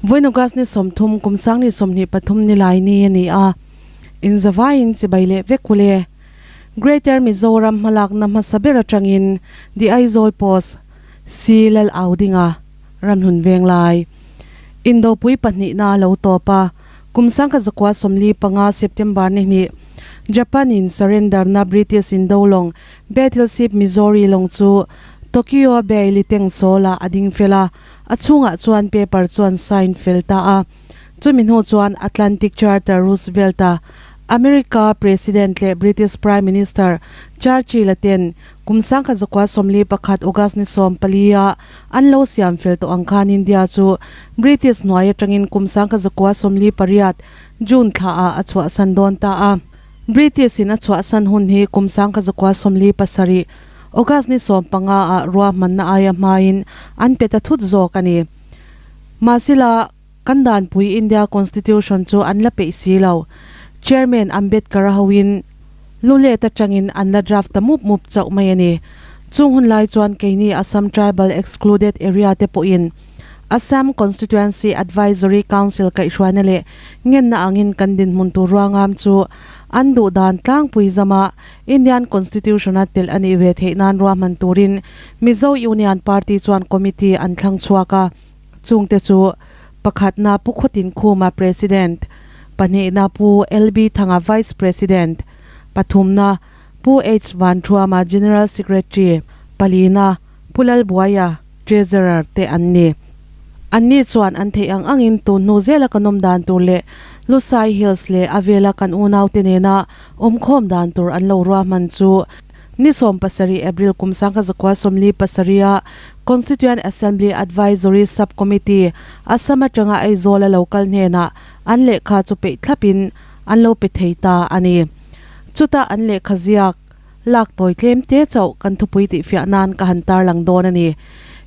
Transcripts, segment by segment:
Vawiin August ni 30 kum sang ni 23 ni lai ni a ni a, inzavaiin chibai leh vek ule. Greater Mizoram hmalakna hmasa ber atangin The Aizawl Post, Si Lal Au Dinga, Ramhlun Venglai. Indopui pahnihna a lo tawp a, kum 1945 September ni hnih Japan in surrender na British indo lawng Battleship Missouri lawng chu Tokyo Bay liteng chawl ah a ding fel a, a chhungah chuan paper chuan sign fel ta a. Chumi hnu chuan Atlantic Charter Roosevelt-a America President leh British Prime Minister Churchill-a ten kum 1941 August ni 14 ah an lo siam fel tawh ang khan India chu British hnuai atangin kum 1948 June thla ah a chhuahsan dawn ta a. British in a chhuahsan hun hi kum 1947 August ni 15 ah ruahmanna aia hmain an pe ta thut zawk a ni. Mahsela, kan danpui India Constitution chu an la peih si lo. Chairman Ambedkar-a hoin lulet atangin an la draft ta mup mup chauh mai a ni. Chung hun lai chuan keini Assam Tribal Excluded Area te pawhin Assam Constituency Advisory Council kaihhruaina leh ngenna angin kan dinhmun tur ruangam chu an duh dan tlangpui zama Indian Constitution-a telh a nih ve theih nan ruahman turin Mizo Union Party chuan committee an thlang chhuak a. Chungte chu pakhatna Pu Khawtin Khuma President, pahnihna Pu LB Thanga Vice President, pathumna Pu H Vanthuama General Secretary, palina Pu Lalbuaia Treasurer te an ni. Anni chuan an theih ang angin tun hnu zela kan awm dan tur leh Lusai Hills leh a vela kan unaute nena awmkhawm dan tur an lo ruahman chu Ni 17 April kum 1947 ah Constituent Assembly Advisory Sub-Committee, Assam atanga Aizawl a lo kal hnenah an lehkha chu peih thlapin an lo pe thei ta a ni. Chuta an lehkha ziak lak tawi tlem te chauh kan thupui tihfiah nan ka han tarlang dawn a ni.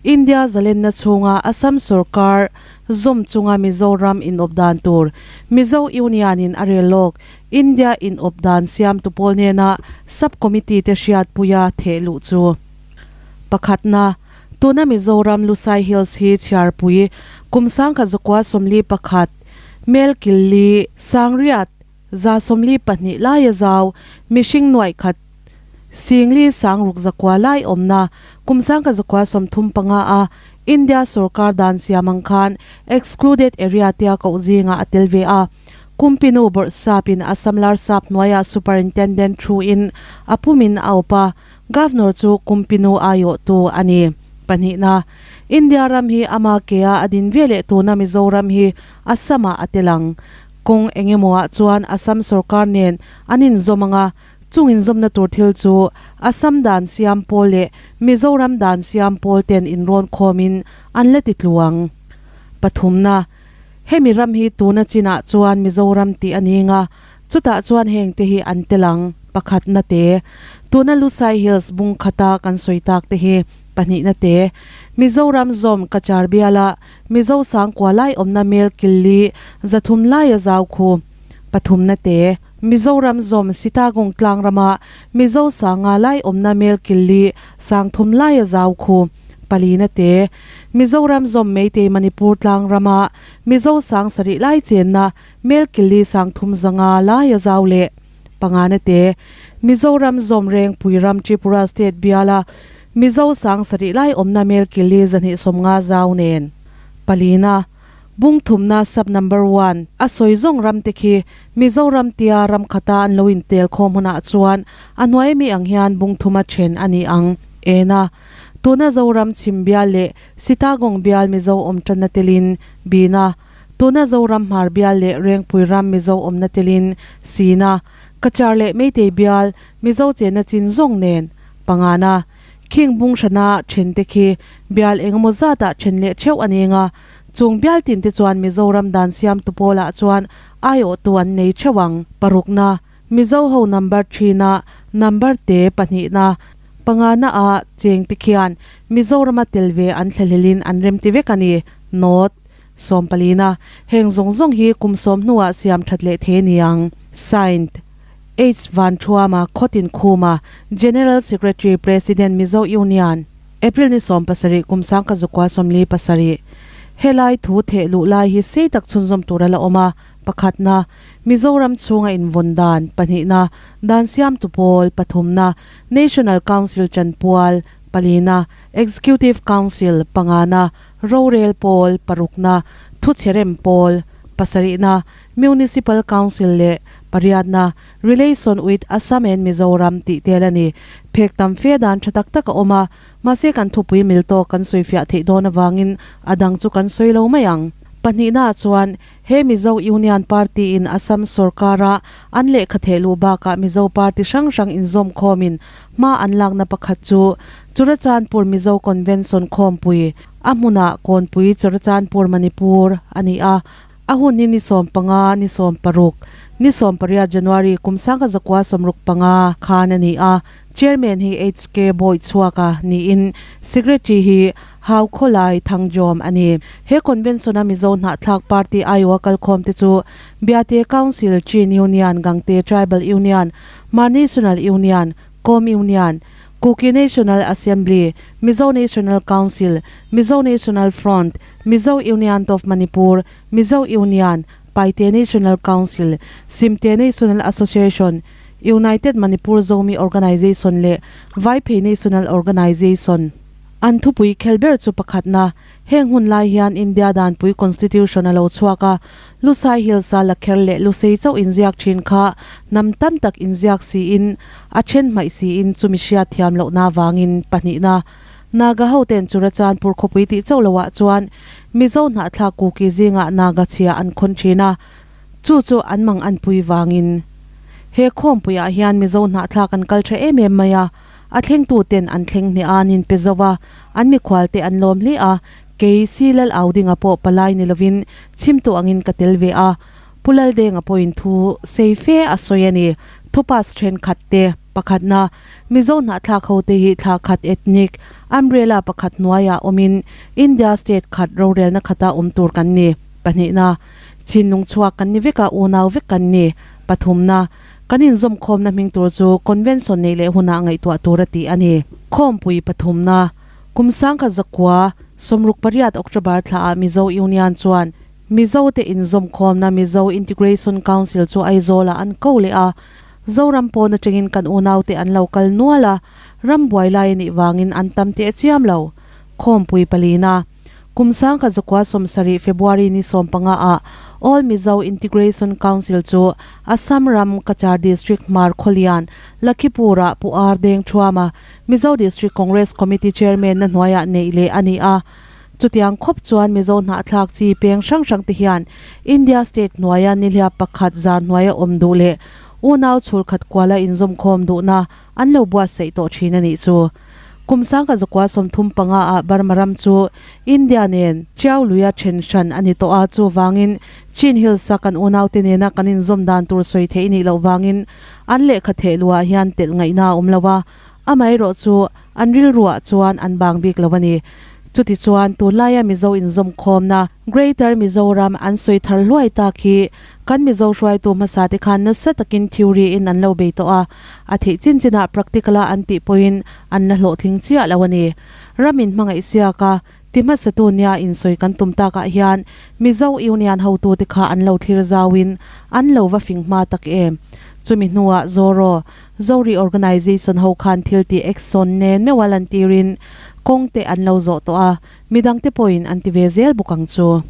India zalenna chhunga Assam sorkar zawm chunga Mizoram inawp dan tur Mizo Union in a rel lawk India inawp dan siamtu pawl hnena Sub-Committee te hriatpuia theh luh chu. Pakhatna, tuna Mizoram Lusai Hills hi chhiarpui kum 1941, Mel Killi, Sangriat, 122 laia zau, mihring nuaih khat, Singli sangruk zakua lai awmna kum 1935 a India sorkar dan siam ang khan Excluded Area tia koh zingah a tel ve a. Kumpinu bawrhsapin Assam Larsap hnuaiah Superintendent thu in a pumin a awp a, Governor chu Kumpinu aiawhtu a ni. Pahnihna, India ram hi ama kea a din ve leh tuna Mizoram hi Assam-ah a tel ang. Kawng engemawah chuan Assam sorkar nen an inzawm ang a, Chung inzawmna tur thil chu Assam dan siam pawl leh Mizoram dan siam pawl ten inrawn khawmin an la ti tluang. Pathumna, Hemi ram hi tuna chinah chuan Mizoram tih a ni nga, chutah chuan heng te hi an tel ang, pakhatna te, tuna Lusai Hills bung khata kan sawi tak te hi, pahnihna te, Mizoram zawm Kachar biala Mizo sangkua lai awmna mel killi 300 laia zau khu, pathumna te, Mizoram zawm Sitagong tlang rama Mizo sanga lai awmna mel killi 30 laia zau khu, palina te, Mizoram zawm Meitei Manipur tlang rama Mizo 7000 lai chenna mel killi 350 laia zau leh pangana te, Mizoram zawm Rengpui ram Tripura State biala Mizo 7000 lai awmna mel killi 250 zau nen, palina. Bung thumna sub number one a sawi zawng ram te khi Mizoram tia ram khata an lo intel khawm hunah chuan a hnuai mi ang hian bung thuma then a ni ang. Ena, tuna Zoram chhim bial leh Sitagong bial Mizo awm tanna telin, Bina, tuna Zoram hmar bial leh Rengpui ram Mizo awmna telin, Sina, Kachar leh Meitei bial Mizo chenna chin zawng nen, Pangana, Khing bung hrana then te khi bial engemaw zatah then leh theuh a ni nga, chung bial tin te chuan Mizoram dan siamtu pawlah chuan aiawhtu an nei theuh ang. Parukna, Mizo ho number thina, number te pahnihna, pangana ah cheng te khian Mizorama tel ve an thlahlelin an remti vek a ni. Note, Sawmpalina, heng zawng zawng hi kum sawm hnuah siam that leh thei a ni ang. Signed. H Vanthuama, Khawtin Khuma, General Secretary, President, Mizo Union, April ni 17 kum 1947. Helai thu theh luh lai hi sei tak chhunzawm tur a la awm a, pakhatna, Mizoram chhunga invawn dan, pahnihna, dan siamtu pawl, pathumna, National Council chanpual, palina, Executive Council, pangana, rorel pawl, parukna, thuchherem pawl, pasarihna, Municipal Council leh pariatna, Relation with Assam and Mizoram tih tel a ni. Phek tam fe dan tha tak tak a awm a, mahse kan thupui mil tawk kan sawifiah theih dawn avangin a dang chu kan sawi lo mai ang. Pahnihnaah chuan he Mizo Union Party in Assam sorkara an lehkha theh luh bakah Mizo party hrang hrang inzawm khawmin hma an lakna pakhat chu Churachandpur Mizo Convention khawmpui a hmunah Kawnpui Churachandpur Manipur a ni a. A hun hi ni 15, ni 16, ni 18 January kum 1965 khan a ni a, Chairman hi HK Bawichhuaka niin Secretary hi Hau Khawlai Thangjawm a ni. He Convention-a Mizo Hnahthlak Party aiawha kalkhawmte chu Biate Council, Chin Union, Gangte Tribal Union, Hmar National Union, Kom Union, Kuki National Assembly, Mizo National Council, Mizo National Front, Mizo Union of Manipur, Mizo Union, Paite National Council, Simte National Association, United Manipur Zomi Organisation leh Vaiphei National Organisation. An thupui khel ber chu pakhatna, Heng hun lai hian India danpui Constitution a lo chhuak a, Lusai Hills-a lakher leh Lusei chauh inziak thin kha hnam tam tak inziak siin a then hmaih siin chumi hriat thiam lohna avangin pahnihna Naga ho ten Churachandpur khawpui tih chauh loah chuan Mizo hnahthlak Kuki zingah Naga chhia an khawn thin a, chu chu an mang anpui vangin. He khawmpuiah hian Mizo hnahthlak an kal tha em em mai a. A thlengtu ten an thleng hneh a, an inpe zo a, an mikhual te an lawm hle a, kei si Lal Audinga pawh palai ni lovin chhimtu angin ka tel ve a, Pu Laldenga pawhin thu sei fe a sawi a ni. Thu pass thenkhat te, pakhatna, Mizo hnahthlak ho te hi thla khat ethnic umbrella pakhat hnuaiah awmin India state khat rorelna khata awm tur kan ni, pahnihna, Chinlung chhuak kan ni vek a, unau vek kan ni, pathumna, Kan inzawmkhawmna hming tur chu Convention neih leh hunah ngaihtuah tur a tih a ni. Khawmpui pathumna, Kum 1968 October thlaah Mizo Union chuan Mizo te inzawmkhawmna Mizo Integration Council chu Aizawlah an ko leh a. Zoram pawn atangin kan unaute an lo kal nual a, ram buai lai a nih vangin an tam teh chiam lo. Khawmpui palina. Kum 1970 February ni 15 ah All Mizo Integration Council chu Assam ram Cachar District Hmar Khawlian, Lakhipur ah Pu Ar Deng Thuama Mizo District Congress Committee Chairman na hnuaiah neih leh a ni a. Chutiang khawp chuan Mizo hnahthlak chi peng hrang hrang te hian India state hnuaia nihliap pakhat zar hnuaia awm duh leh unau chhulkhat kuala inzawmkhawm duhna an lo buatsaih tawh thin a nih chu. Kum 1935 ah Burma ram chu India nen Chiao Luia then hran a ni tawh a, chuvangin Chin Hills a kan unaute nena kan inzawm dan tur sawi theih nih loh vangin an lehkha theh luah hian telh ngaihna a awm lo a, amaherawh chu an rilruah chuan an bang bik lo a ni. Chutichuan tunlaia Mizo inzawmkhawmna Greater Mizoram an sawi thar hluai tak hi Kan Mizo hruaitu hmasa te khan nasa takin theory in an lo bei tawh a, a theih chin chinah practical a an tih pawhin an la hlawhtling chiah lo a ni. Ram in hmangaih siak a, ti hmasatu nia insawi kan tum takah hian Mizo Union hotu te kha an lo thlir zauin an lo va fing hma tak em. Chumi hnuah Zoro, Zori Organisation ho khan thil tih action nen meuha lantirin kawng te an lo zawh tawh a, Midangte pawhin an ti ve zel bawk ang chu.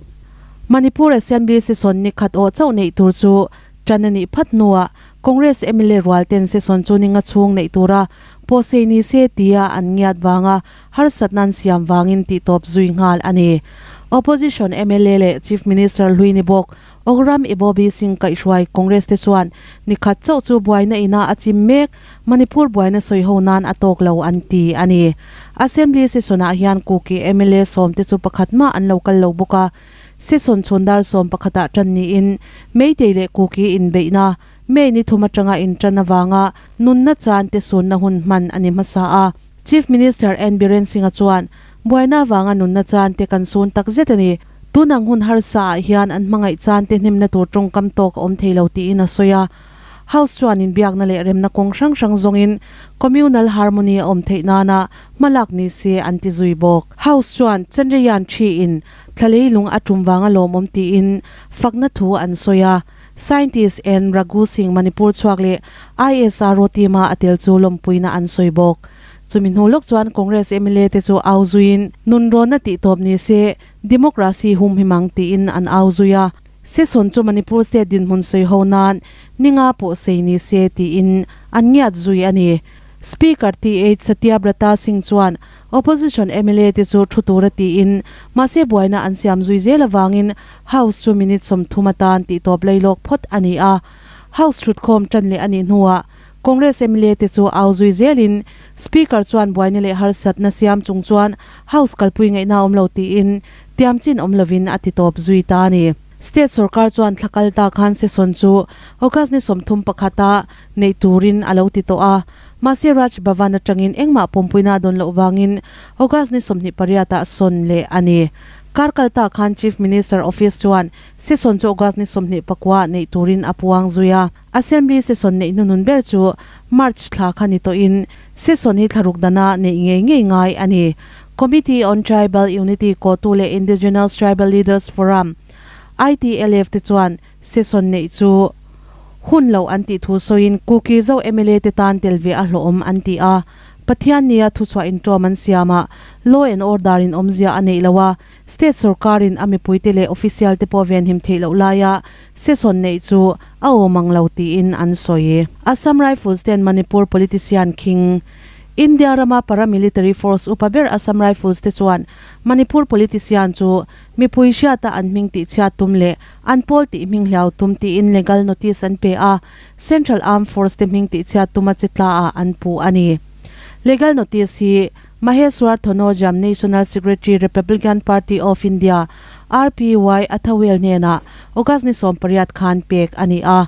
Manipur Assembly session ni khat awh chauh neih tur chu tan a nih phat hnuah Congress mla rualten session chu ni nga chhung neih tura pawhsei ni se tia an ngiat vanga harsatna an siam vangin tihtawp zui nghal a ni. Opposition mla leh Chief Minister hlui ni bawk Ogram Ibobi Singh kaihhruai Congress te chuan ni khat chauh chu buaina ina a chim mek, Manipur buaina sawi ho nan a tawk lo an ti a ni. Assembly session ah hian Kuki mla sawm te chu pakhat mah an lo kal lo bawk a, session chhun dar sawm pakhat ah tan niin Meitei leh Kuki inbeihna May ni thum atanga intan avanga nunna chan te sunna hun hman a ni hmasa a. Chief Minister N Biren Singh-a chuan buaina avanga nunna chan te kan sun tak zet a ni. Tun ang hun harsa ah hian an hmangaih chan te hnemna tur tawngkam tawk a awm thei lo tiin a sawi a. House chuan inbiakna leh remna kawng hrang hrang zawngin communal harmony a awm theih nana hmalak ni se an ti zui bawk. House chuan Chandrayaan 3 in thla leilung a tum vanga lawmawm tiin fakna thu an sawi a. Scientist N Raghu Singh Manipur chhuak leh ISRO team-a a tel chu lawmpuina an sawi bawk. Chumi hnu lawk chuan Congress mla te chu au zuiin nunrawnna tihtawp ni se democracy hum him ang tiin an au zui a. Session chu Manipur state dinhmun sawi ho nan ninga pawh sei ni se tiin an ngiat zui a ni. Speaker TH Satyabrata Singh chuan Opposition mla te chu thu tura tiin mahse buaina an siam zui zel avangin House chu minute 30 atan tihtawp leilawk phawt a ni a. House thutkhawm tan leh a nih hnuah Congress mla te chu au zui zelin Speaker chuan buaina leh harsatna siam chung chuan House kalpui ngaihna awm lo tiin tiamchin awm lovin a titawp zui ta a ni. State sorkar chuan thla kal ta khan session chu August ni 31 a neih turin a lo ti tawh a, mahse Raj Bhavan atangin engmah pawmpuina a dawn loh vangin August ni 28 ah sawn leh a ni. Kar kal ta khan Chief Minister Office chuan session chu August ni 29 neih turin a puang zui a. Assembly session neih hnuhnun ber chu March thla kha ni tawhin session hi thlaruk dana neih ngei ngei ngai a ni. Committee on Tribal Unity kawhtu leh Indigenous Tribal Leaders Forum, ITLF, te chuan session neih chu hun lo an tih thu sawiin Kuki Zo mla te tan tel ve a hlawhawm an ti a. Pathian nia thuchhuah inṭawm an siam a, law and order in awmzia a neih lo a, State sorkarin a mipuite leh official te pawh venhim theih loh laia session neih chu a awm ang lo tiin an sawi. Assam Rifles ten Manipur politician khing India rama paramilitary force upa ber Assam Rifles te chuan Manipur politician chu mipui hriata an hming tihchhiat tum leh an pawl tih hming hliau tum tiin legal notice an pe a, Central Armed Force te hming tihchhiat tuma che tlaah an puh a ni. Legal notice hi Maheswar Thonojam, National Secretary, Republican Party of India, RPY, Athawale hnenah August ni 18 khan pek a ni a.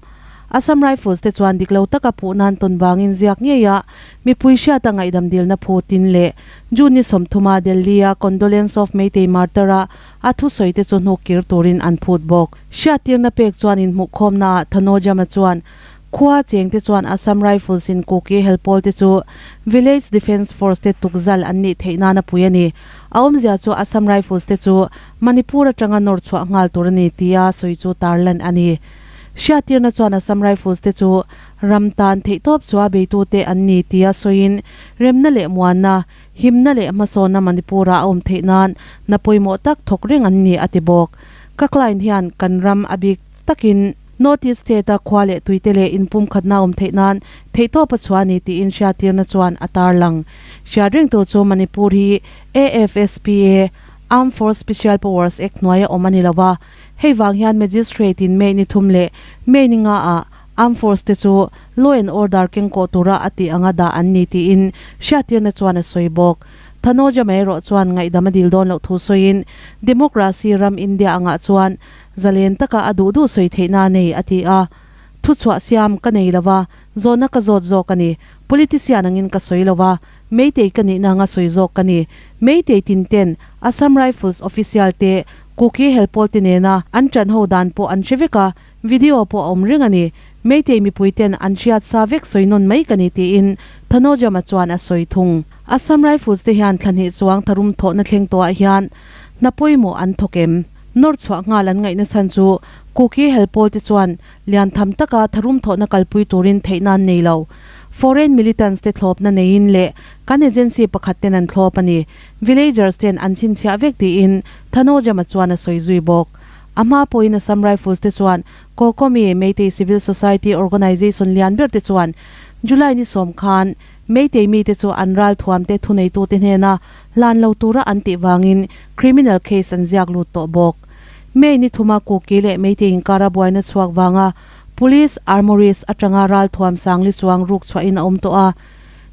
Assam Rifles te chuan dik lo taka puh nan tawn vangin ziak ngeia mipui hriata ngaihdam dilna phu tin leh June ni 30 a Delhi-a Condolence of Meitei Martyr-a a thusawi te chu hnuk kir turin an phut bawk. Hriattirna pek chuan inhmuhkhawmnaah Thonojam-a chuan Khua cheng te chuan Assam Rifles in Kuki helpawl te chu Village Defence Force te tukzal an nih theih nana pui a ni. A awmzia chu Assam Rifles te chu Manipur atanga nawr chhuah nghal tur a ni tia sawi chu tarlan a ni. Hriattirna chuan Assam Rifles te chu ram tan theihtawp chua beitute an ni tia sawiin remna leh muanna, himna leh hmasawnna Manipur-a a awm theih nan hna pawimawh tak thawk reng an ni a ti bawk. Ka client hian kan ram a bik takin North East State-a khua leh tuite leh inpumkhatna awm theih nan theihtawp a chhuah a ni tiin hriattirna chuan a tarlang. Hriat reng tur chu Manipur hi AFSPA, Armed Force Special Powers Act, hnuaia awm a ni lo a, hei vang hian Magistrate in May ni thum leh May ni nga ah Armed Force te chu Law and Order kengkawh tura a tih anga dah an ni tiin hriattirna chuan a sawi bawk. Thanoja mai erawh chuan ngaihdam a dil dawn loh thu sawiin Democracy ram India angah chuan Zalen taka a duh duh sawi theihna a nei, a ti a. Thuchhuah siam ka nei lo va, zawhna ka zawt zawk a ni. Politician angin ka sawi lo va, Meitei ka nihna anga sawi zawk ka ni. Meitei tin ten Assam Rifles official te Kuki helpawl te nena an ṭan ho dan pawh an hre vek a, video pawh a awm reng a ni. Meitei mipui ten an hriat sa vek sawi nawn mai ka ni tiin Thanojama chuan a sawi thung. Assam Rifles te hian thla hnih chuang tharum thawhna thleng tawhah hian hna pawimawh an thawk em? Nawr chhuah nghal an ngaihna chhan chu Kuki helpawl te chuan lian tham taka tharum thawhna kalpui turin theihna an nei lo. Foreign militants te thlawpna neiin leh kan agency pakhat ten an thlawp a ni. Villagers ten an chhinchhiah vek tiin Thanojama chuan a sawi zui bawk. A hma pawhin Assam Rifles te chuan Kokomi, Meitei Civil Society Organisation lian ber te chuan July ni 10 khan Meitei mite chu an ralthuamte thuneitute hnena hlan lo tura an tih vangin criminal case an ziak lut tawh bawk. May ni thuma Kuki leh Meitei inkara buaina chhuak vanga Police Armouries atanga ralthuam sangli chuang ruk chhuahin a awm tawh a.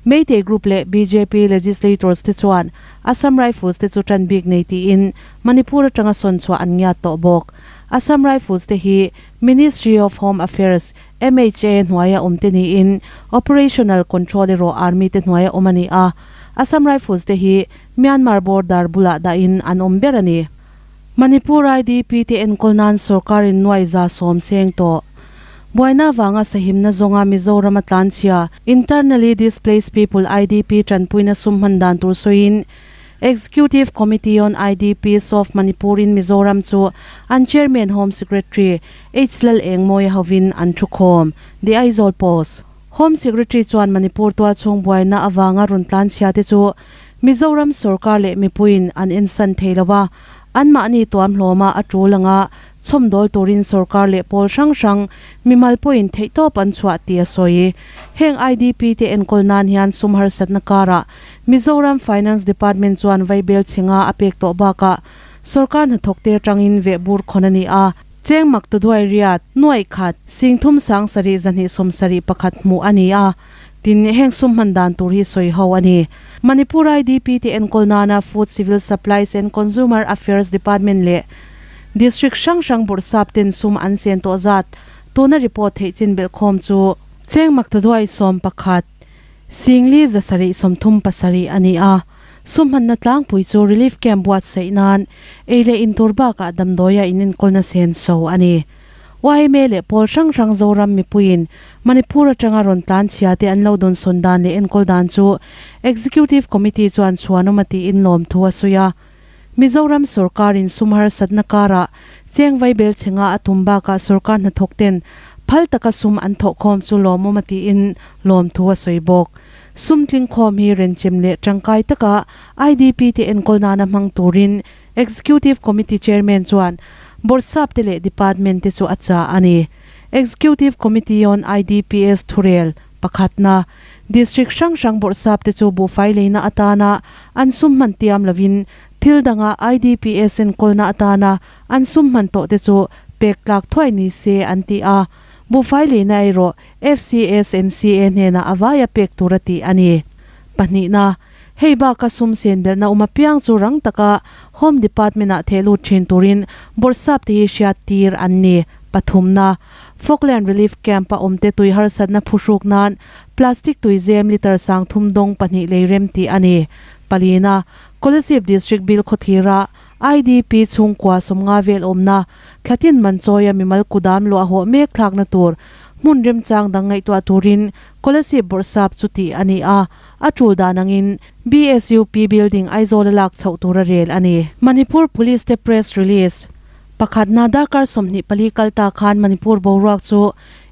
Meitei group leh bjp legislators te chuan Assam Rifles te chu tan bik nei tiin Manipur atanga sawn chhuah an ngiat tawh bawk. Assam Rifles te hi Ministry of Home Affairs, MHA, hnuaia awm te niin Operational Control erawh Army te hnuaia awm a ni a. Assam Rifles te hi Myanmar border bulah dahin an awm ber a ni. Manipur IDP te enkawl nan sorkarin nuai 110 seng tawh. Buaina avanga sahimna zawnga Mizoram a tlanchhia Internally Displaced People, IDP, tanpuina sum hman dan tur sawiin, Executive Committee on IDPs of Manipur in Mizoram chu an Chairman Home Secretary H Lal Engmawia hovin an thukhawm. The Aizawl Post. Home Secretary chuan Manipur tualchhung buaina avanga rawn tlanchhia te chu Mizoram sorkar leh mipuiin an ensan thei lo a, anmahni tuamhlawma a tul anga chhawmdawl turin sorkar leh pawl hrang hrang mimal pawhin theihtawp an chhuah tih a sawi. Heng IDP te enkawl nan hian sum harsatna karah Mizoram Finance Department chuan vaibel chhenga a pek tawh bakah sorkar hnathawkte atangin vehbur khawn a ni a. Cheng mak tuduai riat, nuaih khat, singthum sang sarih zahnih sawmsarih pakhat hmuh a ni a. Tin, heng sum hman dan tur hi sawi ho a ni. Manipur IDP te enkawl nana Food Civil Supplies and Consumer Affairs Department leh District hrang hrang bawrhsap ten sum an sen tawh zat tuna report theih chin belhkhawm chu Cheng mak tuduai 11, Singli zasarih 37 a ni a. Sum hmanna tlangpui chu relief camp buatsaih nan ei leh in tur bakah damdawia in enkawlna sen so a ni. Yma leh pawl hrang hrang Zoram mipuiin Manipur atanga rawn tlan chhia te an lo dawnsawn dan leh enkawl dan chu Executive Committee chuan chhuanawm a tiin lawmthu a sawi a. Mizoram sorkarin sum harsatna karah cheng vaibel chhenga a tum bakah sorkar hnathawk ten phal taka sum an thawhkhawm chu lawmawm a tiin lawmthu a sawi bawk. Sum tlingkhawm hi renchem leh tangkai taka IDP te enkawl nana hmang turin Executive Committee Chairman chuan Bawrhsap te leh Department te chu a chah a ni. Executive Committee on IDPS thurel pakhatna, District hrang hrang Bawrhsap te chu buhfai leina atana an sum hman tiam lovin thil danga IDPS enkawlna atana an sum hman tawh te chu pek tlak thuai ni se an ti a. Buhfai leina erawh FCSNCA hnenah a vaia pek tur a tih a ni. Pahnihna, hei baka sum sen belhna awm apiang chu rang taka Home Department-ah theh lut thin turin Bawrhsap te hi hriat tir an ni. Pathumna, Falkland Relief Camp-a awmte tui harsatna phuhruk nan plastic tui zem litre 3000 dawng pahnih lei rem tih a ni. Palina, Kolasib District Bill khawthira IDP chhungkua 50 vel awmna Thlatin man chawia mimal kudam luah hawh mek thlakna tur hmun remchang dang ngaihtuah turin Kolasib Bawrhsap chu tih a ni a, a tul dan angin BSUP building Aizawl a lak chhoh tur a rel a ni. Manipur Police te press release pakhatna darkar 24 kal ta khan Manipur boruak chu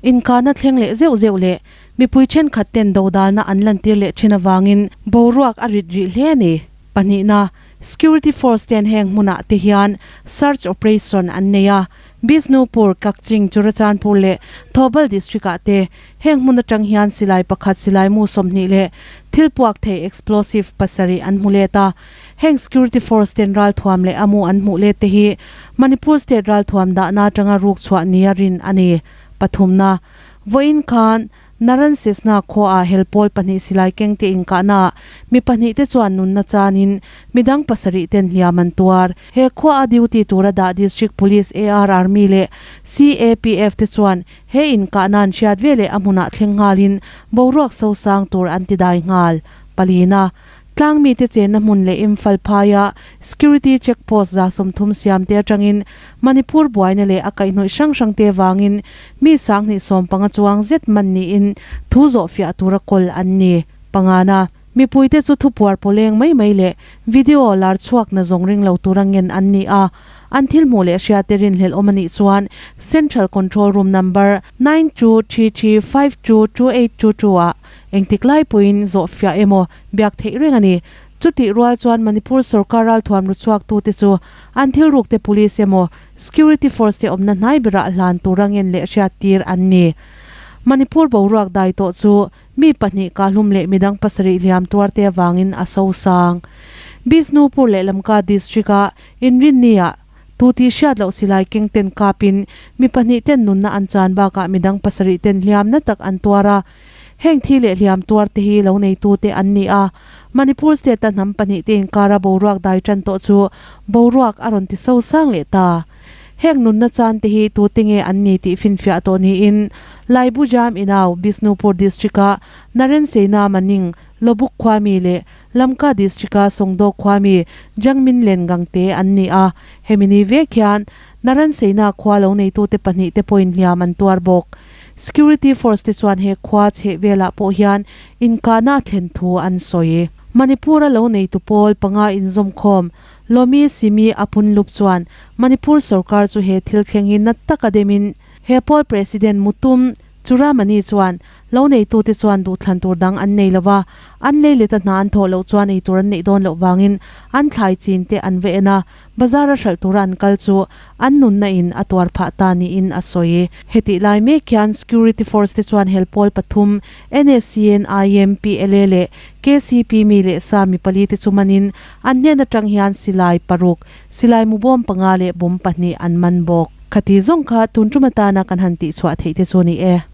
inkahna thleng leh zeuh zeuh leh mipui thenkhat ten dodalna an lantir leh thin avangin boruak a rit rih hle a ni. Pahnihna Security force ten heng hmunah te hian search operation an nei a, Bishnupur, Kakching, Churachandpur leh Thoubal district ah te heng hmun atang hian silai pakhat silai mu 20 leh thil puak thei explosive pasarih an hmu let a. Heng security force ten ralthuam leh a mu an hmuh let te hi Manipur state ralthuam dahna atanga ruk chhuah nia rin a ni. Pathumna, Vawiin khan Naran Sesna khuaah helpawl pahnih silai keng te inkahnaah mi pahnih te chuan nunna chanin midang pasarih ten hliam an tuar. He khuaa duty tura dah District Police, AR Army leh CAPF te chuan he inkahna an hriat veleh a hmunah thleng nghalin boruak sosang tur an ti dai nghal. Palina. Tlang mite chenna hmun leh Imphal phaia security check post 30 siam te atangin Manipur buaina leh a kaihhnawih hrang hrang te vangin mi 2015 chuang zet man niin thu zawh fiah tura kawl an ni. Pangana, mipuite chu thupuar pawleng mai mai leh video lar chhuakna zawng ring lo tura ngen an ni a, an thil hmuh leh hriate rinhlelh awm a nih chuan Central Control Room number 9233522822 ah Engtik lai pawhin zawh fiah emaw biak theih reng a ni. Chutih rual chuan Manipur sorkar ralthuam ru chhuak tute chu an thil rukte police emaw security force te awmna hnai berah hlan tura ngen leh hriat tir an ni. Manipur boruak dai tawh chu mi pahnih kahlum leh midang pasarih hliam tuar te avangin a sosang. Bishnupur leh Lamka district-a inrinni-ah Tu tih hriat loh silai keng ten kapin mi pahnih ten nunna an chan bakah midang pasarih ten hliamna tak an tuar a. Heng thi leh hliam tuar te hi lo neitu te an ni a. Manipur state a hnam pahnih te inkara boruak dai tan tawh chu boruak a rawn ti so sang leh ta. Heng nunna chan te hi tu te nge an ni tih finfiah tawh niin Laibujam Inau, Bishnupur district-a Naren Sena Maning, Lobuk khuami leh Lamka district-a Songdawk khuami Jangmin Lengang te an ni a. Hemi ni vek hian Naran Seina khua lo neitute pahnih te pawhin hliam an tuar bawk. Security force te chuan he khua chheh velah pawh hian inkahna a thlen thu an sawi. Manipur-a lo neitu pawl panga inzawmkhawm Lomi Simi Apunlup chuan Manipur sorkar chu he thil thleng hi nat taka demin he pawl President Mutum Churamani chuan lo neitute chuan duhthlan tur dang an nei lova, an lei leta hna an thawh loh chuan eitur an neih dawn loh vangin an thlai chin te an va en a, Bazar-a hralh tura an kal chu an nunna in a tuar phah ta niin a sawi. Hetih lai mek hian Security Force te chuan hel pawl pathum NSCN, IM, PLA leh KCP mi leh sa mi pali te chu manin an hnen atang hian silai paruk, silai mubawm panga leh bawm pahnih an man bawk. Khati zawng kha tun tum atana kan han tihchhuah theih te chu ni e.